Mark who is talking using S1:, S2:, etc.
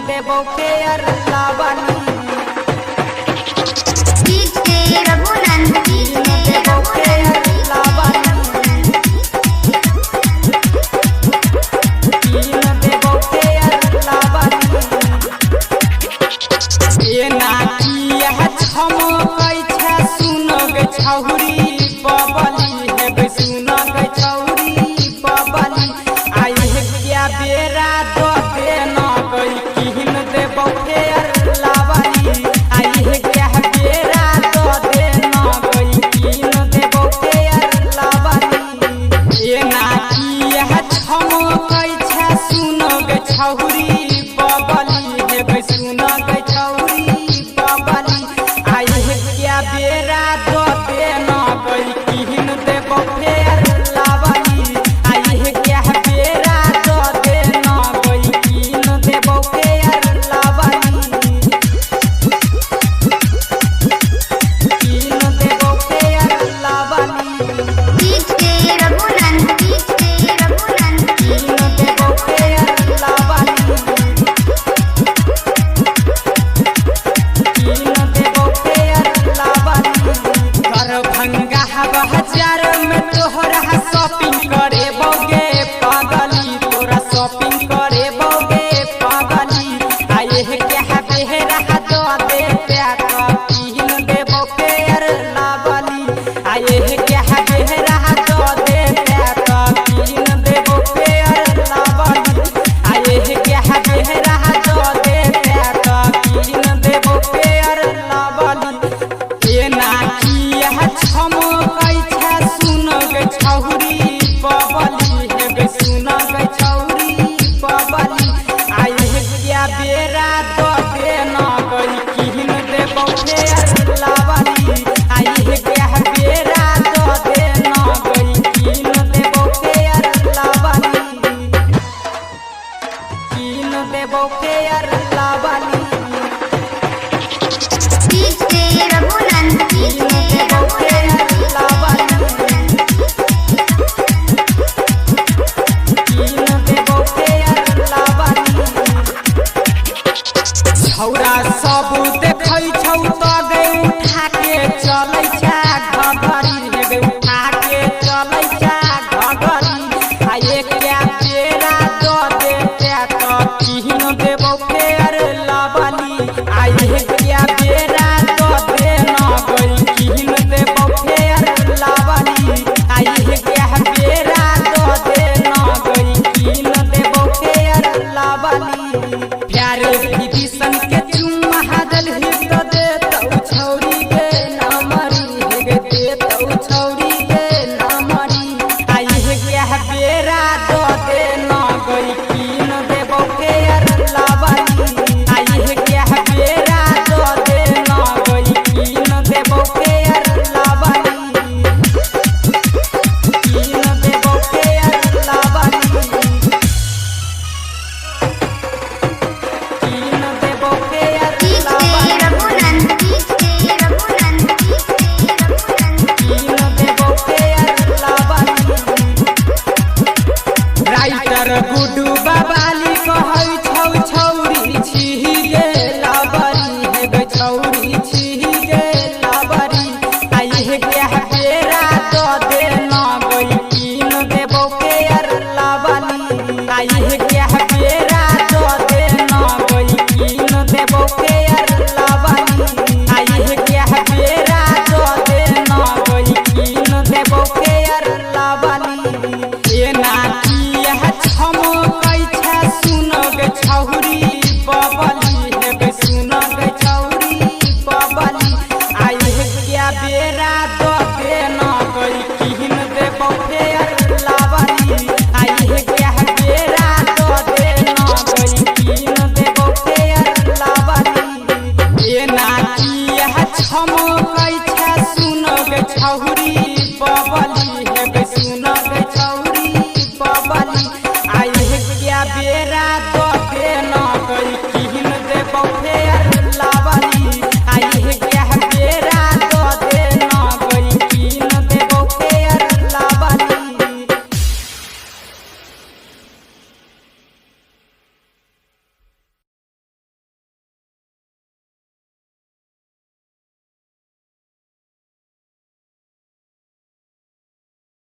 S1: देबौ fair lovely.
S2: DJ Raghunand,
S1: कीन
S2: DJ
S1: देबौ फेयर
S2: रघुनंद,
S1: लवली। कीन देबौ फेयर लवली। एना किया छमकै छै सुन गे छौरी बबली, हेबै सुन गे छौरी बबली। आइ हे क्या बेरा दऽ दे न गई, किन देबौ फेयर लवली। आइ हे क्या बेरा दऽ दे न गई, किन देबौ फेयर लवली। एना किया छमकै छै सुन गे छौरी बबली, हेबै सुन गे छौरी बबली। आइ हे क्या बेरा दऽ दे न गई, किन देबौ फेयर लवली। आइ हे क्या बेरा दऽ दे न गई, किन देबौ फेयर लवली। किन देबौ fair lovely.
S2: DJ Raghunand, DJ Raghunand,
S1: किन देबौ फेयर लवली। किन देबौ फेयर लवली। दरभंगा बाजार में तोहरा शॉपिंग करे बौगे पागली, तोरा शॉपिंग करे बौगे पागली। आये हे क्या बेहरा दऽ दे प्यार, किन देबौ फेयर लवली। आये हे क्या बेहरा दऽ दे प्यार, किन देबौ फेयर लवली। आये हे क्या बेहरा दऽ दे प्यार, किन देबौ फेयर लवली। एना किया छमकै छै सुन गे छौरी बबली, हेबै सुन गे छौरी बबली। आइ हे क्या बेरा दऽ दे न गई, किन देबौ फेयर लवली। आइ हे क्या बेरा दऽ दे न गई, किन देबौ फेयर लवली। किन देबौ फेयर लवली।
S2: डीजे रघुनंद,
S1: किन
S2: डीजे
S1: देबौ फेयर
S2: रघुनंद,
S1: लवली। किन देबौ फेयर लवली। छौरा सब देखै छौ त गे उठा के चलै छै घघरी, हे गे उठा के चलै छै घघरी। आ एक बेरा दऽ दे त किन देबौ फेयर लवली। आ एक बेरा दऽ दे न गई, किन देबौ फेयर लवली। आ एक बेरा दऽ दे न गई, किन देबौ फेयर लवली। प्यारे विभीषण के चुम्मा देलही त देतौ छौरी गे नमरी, हे गे देतौ छौरी गे नमरी। आइ हे क्या बेरा दऽ दे न गई, किन देबौ फेयर लवली। आइ हे क्या बेरा दऽ दे न गई, किन देबौ फेयर लवली। किन देबौ फेयर लवली। किन देबौ fair
S2: DJ
S1: lovely.
S2: Raghunand, DJ Raghunand, DJ Raghunand,
S1: किन देबौ फेयर लवली। राइटर गुडू बबाली कहै छौ छौरी छिही गे लबरी, हे गे छौरी छिही गे लबरी। आइ हे क्या बेरा दऽ दे न गई, किन देबौ फेयर लवली। आइ हे